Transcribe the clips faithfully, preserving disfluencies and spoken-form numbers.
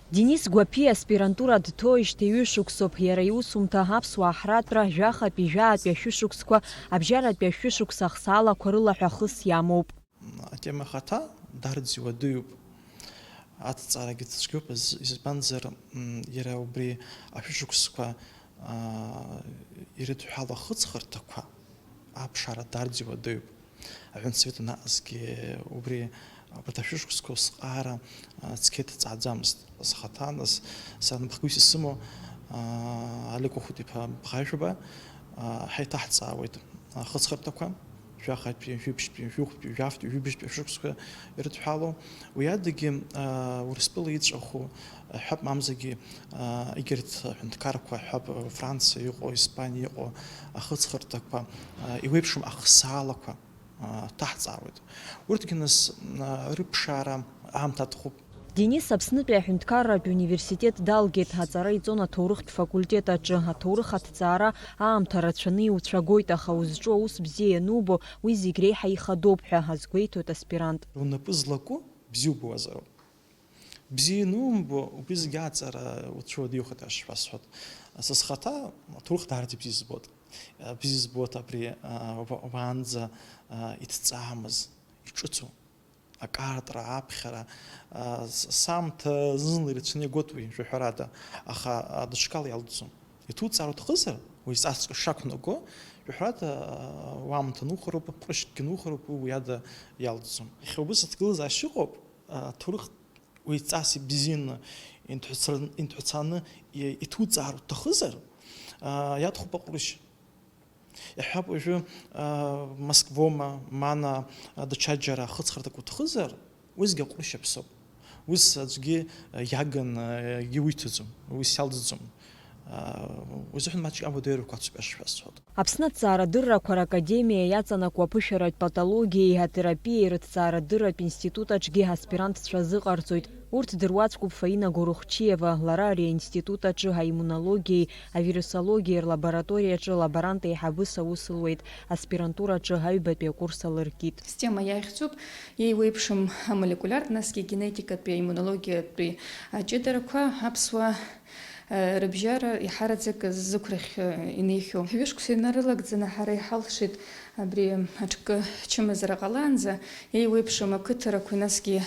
Денис Гәаԥиа аспирантура дҭоижьҭеи ҩышықәсоуп, иара иусумҭа аԥсуаа ҳратәра жәахатәи жәаатәи ашәышықәсқәа, абжьаратәи ашәышықәса ахсаалақәа рыла ҳәа хыс иамоуп. Атема ахаҭа дарӡ иуадаҩуп. Аҭҵаарагьы цәгьоуп, из-, избанзар, м, иара убри ашәышықәсқәа, аа, ирыдҳәало ахыҵхырҭақәа аԥшаара дарӡ иуадаҩуп. Аҳәынҭсовет анаҟазгьы убри, абарҭ ашәышықәсқәа усҟаара, а, цқьа иҭҵааӡамызт. Схаҭа нас, сара напхгаҩыс исымоу, а, Алик Ухәыт-иԥа Бӷажәба, а, ҳаиҭаҳҵаауеит ахыҵхырҭақәа, жәахатәи, жәибжьтәи, жәохәтәи, жәафтәи, жәибжьтәи ашәышықәсқәа ирыдҳәалоу. Уи адагьы, а, Урыстәыла иҵәаху, ҳәап, мамзаргьы, а, егьырҭ аҳәынҭқарқәа, ҳәап, Франциа иҟоу, Испаниа иҟоу ахыҵхырҭақәа, а, еиуеиԥшым ахсаалақәа ҭаҳҵаауеит. Урҭгьы нас, а, рыԥшаара аамҭа аҭахуп. Денис Аԥснытәи аҳәынҭқарратә университет далгеит, аҵара иҵон аҭоурыхтә факультет аҿы. Аҭоурых аҭҵаара аамҭа рацәаны иуцәагоит, аха узҿу аус бзиа ианубо, уи зегь реиҳа ихадоуп ҳәа азгәеиҭоит аспирант. Унапы злаку бзиа убауазароуп. Бзиа ианумбо, убри зегь аҵара уцәуадаҩхоит ҳәа шәасҳәоит. Са схаҭа аҭоурых даараӡа бзиа збоит. Бзиа збоит абри, а, уа-, уаанӡа, а, иҭҵаамыз, иҿыцу, акаартра, аԥхьара, а, с-, саамҭа зны-зынла ирацәаны иагоит уи, жәаҳәарада, аха, а, даҽакала иалҵӡом. Иҭуҵаар уҭахызар, уи ҵасҵәҟьа шақәнаго, жәаҳәарада, а, уаамҭа нухароуп, ҟәрышькгьы нухароуп, уи уи ада иалҵӡом. Иахьа убыс аҭагылазаашьа ыҟоуп, а, аҭоурых уи ҵас ибзианы инҭҳәцар-, инҭҳәцаны и-, иҭуҵаар уҭахызар, а, иаҭахуп аҟәрышь. Иаҳҳәап, уажәы, а, Москвоума, мана, а, даҽаџьара ахыҵхырҭак уҭахызар, уи зегь аҟәрышь иаԥсоуп. Ус аӡәгьы, а, иагын, а, иуиҭаӡом, ус иалҵӡом. А, уи азыҳәан маҷк ауадаҩрақәа ацуп ҳәа шәасҳәоит. Аԥсны аҭҵаарадыррақәа ракадемиа иаҵанакуа аԥышәаратә патологиеи атерапиеи рыҭҵаарадырратә институт аҿгьы аспирантцәа азыҟарҵоит. Урҭ дыруаӡәкуп Фаина Горохчиева, лара ари аинститут аҿы аиммунологиеи авирусологиеи рлабораториаҿы лаборант еиҳабыс аус луеит, аспирантураҿы аҩбатәи акурс алыркит. Система иахьӡуп, еиуеиԥшым амолекулиартә, насгьы генетикатәи, аиммунологиатәи аҷыдарақәа аԥсуаа Рыбжьара иҳараӡак зықәрахь инеихьоу. Ҩышықәса инарылагӡаны ҳара иҳалшеит абри аҿкы чымазара ҟалаанӡа, еиуеиԥшым ақыҭарақәеи насгьы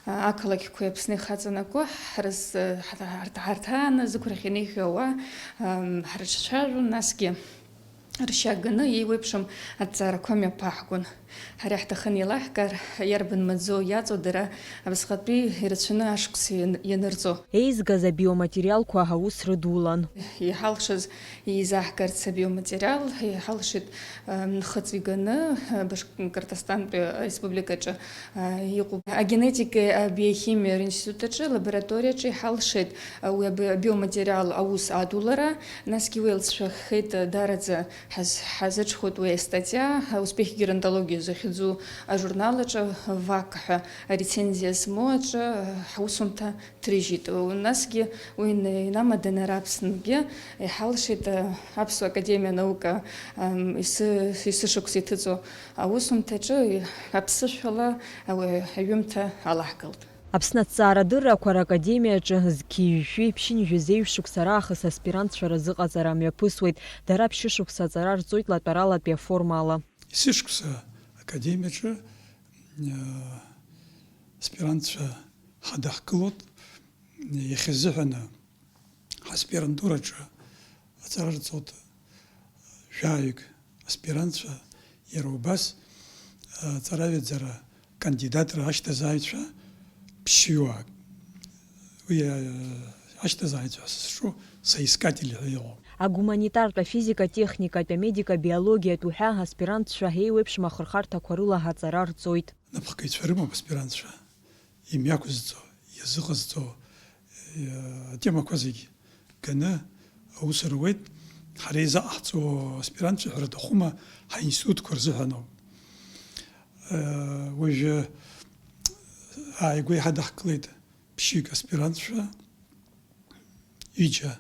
ақалақьқәеи Аԥсны ихаҵанакуа ҳрыз-, ҳарҭ-, ҳарҭ-, ҳарҭааны зықәрахь инеихьоу ауаа, ам, ҳрыҿцәажәон, насгьы ршьа ганы еиуеиԥшым аҭҵаарақәа мҩаԥаҳгон. Ҳара иаҳҭахын еилаҳкаар, иарбан маӡоу иаҵоу дара абасҟатәи ирацәаны ашықәс иан-, ианырҵо. Еизгаз абиоматериалқәа аус рыдулан. Иҳалшаз еизаҳгарц абиоматериал иҳалшеит, ы, нхыҵ иганы, ы, Башкортостантәи ареспубликаҿы, ы, иҟоуп. Агенетикеи абиохимиеи ринститут аҿы, лабораториаҿы иҳалшеит, ы, уи аб-, абиоматериал аус адулара, насгьы уи алҵшәахеит, ы, даараӡа Ҳаз-, ҳазыҽхәоит уи астатиа, Успехи геронтологии захьӡу ажурнал аҿы, Вак ҳәа арецензиа змоу аҿы, ҳусумҭа ҭрыжьит. Насгьы уи ин-, инамаданы ара Аԥсныгьы иҳалшеит, а, Аԥсуа академиа анаука, ам, ес-, есышықәса иҭыҵуа аусумҭаҿы аԥсышәала ауаҩ аҩымҭа алаҳгалт. Аԥсны аҭҵаарадыррақәа ракадемиаҿы зқьи жәшәи ԥшьынҩажәи зеижә шықәса раахыс аспирантцәа рзыҟаҵара мҩаԥысуеит, дара ԥшьышықәса аҵара рҵоит латәаралатәи аформа ала. Есышықәса академиаҿы, э, аспирантцәа ҳадаҳкылоит, иахьазыҳәаны ҳаспирантураҿы аҵара рҵоит жәаҩык аспирантцәа, иара убас, аҵараҩаӡара кандидатра ашьҭазааҩцәа ԥшьҩык. Уи, ашьҭазааҩцәа сызҿу соискатели ҳәа иҟоуп. Агуманитартә, афизика-техникатә, амедика-биологиатә уҳәа аспирантцәа еиуеиԥшым ахырхарҭақәа рыла аҵара рҵоит. Напхгаҩцәа рымоуп аспирантцәа. Имҩақәызҵо, иазыҟазҵо, э, атемақәа зегь ганы аус руеит. Ҳара изаҟаҳҵо аспирантцәа ҳәара аҭахума, ҳаинститутқәа рзыҳәаноуп. Э, уажәы ааигәа иҳадаҳкылеит ԥшьҩык аспирантцәа. Ҩыџьа,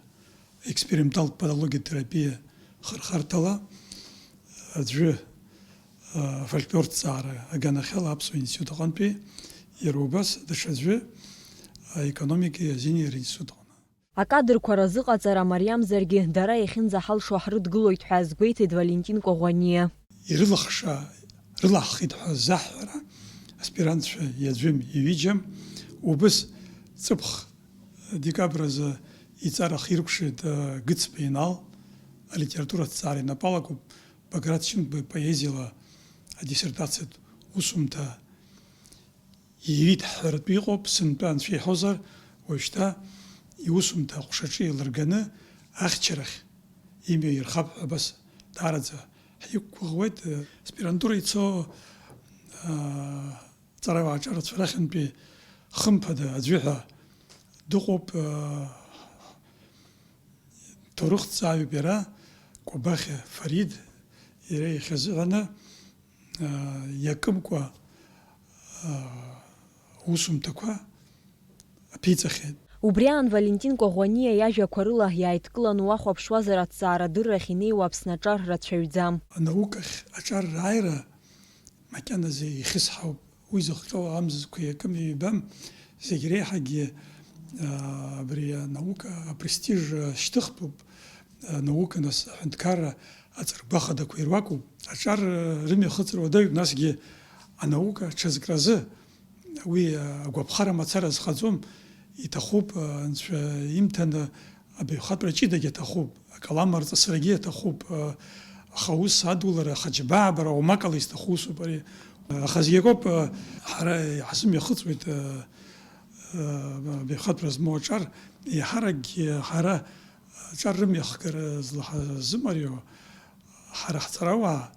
експерименталтә патологиатә терапиа хырхарҭала, аӡәы, а, афольклорҭҵаара аганахьала Аԥсуа институт аҟынтәи, иара убас даҽаӡәы, аекономикеи азинеи ринститут аҟны. Акадрқәа разыҟаҵара мариамзаргьы, дара иахьынӡаҳалшо ҳрыдгылоит ҳәа азгәеиҭеит Валентин Коӷәаниа. Ирылахша, рылаҳхит ҳәа заҳҳәара аспирантцәа иаӡәым, иҩыџьам, убыс ҵыԥх декабр азы иҵара ахиркәшеит, э, Гыцба Инал, алитература аҭҵаара инапы алакуп, Баграт Шьынқәба ипоезиала адиссертациатә усумҭа иҩит ҳҳәаратәы иҟоуп, сынтәа анцәа иҳәозар, уажәшьҭа иусумҭа аҟәшаҿы еилырганы ахьчарахь имҩа ирхап ҳәа абас даараӡа ҳиқәгәыӷуеит. Аспирантура ицо, аа, ҵарауаа аҿарацәа рахьынтәи хымԥада аӡәы ҳәа дыҟоуп, аа, ҭоурыхҭҵааҩуп иара, Кәабахьа Фарид, иара иахьазыҳәаны, аа, иакымкәа, аа, аусумҭақәа аԥиҵахьеит. Убри аан Валентин Коӷәаниа иажәақәа рыла иааидкыланы уахәаԥшуазар, аҭҵаарадыррахь инеиуа Аԥсны аҿар рацәаҩӡам. Анаукахь аҿар рааира макьаназы ихьысҳауп. Уи зыхҟьо амзызқәа иакым-ҩбам, зегь реиҳагьы, аа, абри анаука апрестиж шьҭыхтәуп, анаука нас аҳәынҭқарра аҵаргәахадақәа ируакуп. Аҿар рымҩахыҵра уадаҩуп, насгьы анаука аҽазкразы уи агәаԥхара мацара зхаӡом, иҭахуп, анцәа имҭаны абаҩхатәра ҷыдагь аҭахуп, акалам арҵысрагьы аҭахуп, аха ус адулара, ахаџьабаабара уамакала изҭаху усуп ари. Аха зегь акоуп, ҳара иҳазымҩахыҵуеит, абаҩхатәра змоу аҿар, еиҳаракгьы ҳара аҿар рымҩахгара злаҳазымариоу ҳара ҳҵарауаа,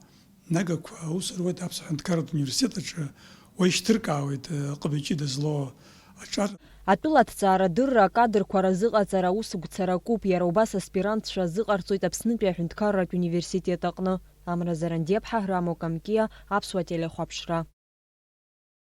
нагақәа аус руеит Аԥсуа Ҳәынҭқарратә Университет аҿы, уа ишьҭыркаауеит, э, ҟыбаҩ ҷыда злоу аҿар. Атәыла аҭҵаарадырра акадрқәа разыҟаҵара аусгәцара акуп, иара убас аспирантцәа азыҟарҵоит Аԥснытәи Аҳәынҭқарратә Университет аҟны. Амра Зарандиаԥҳа, Рамо Камкиа, Аԥсуа телехәаԥшра.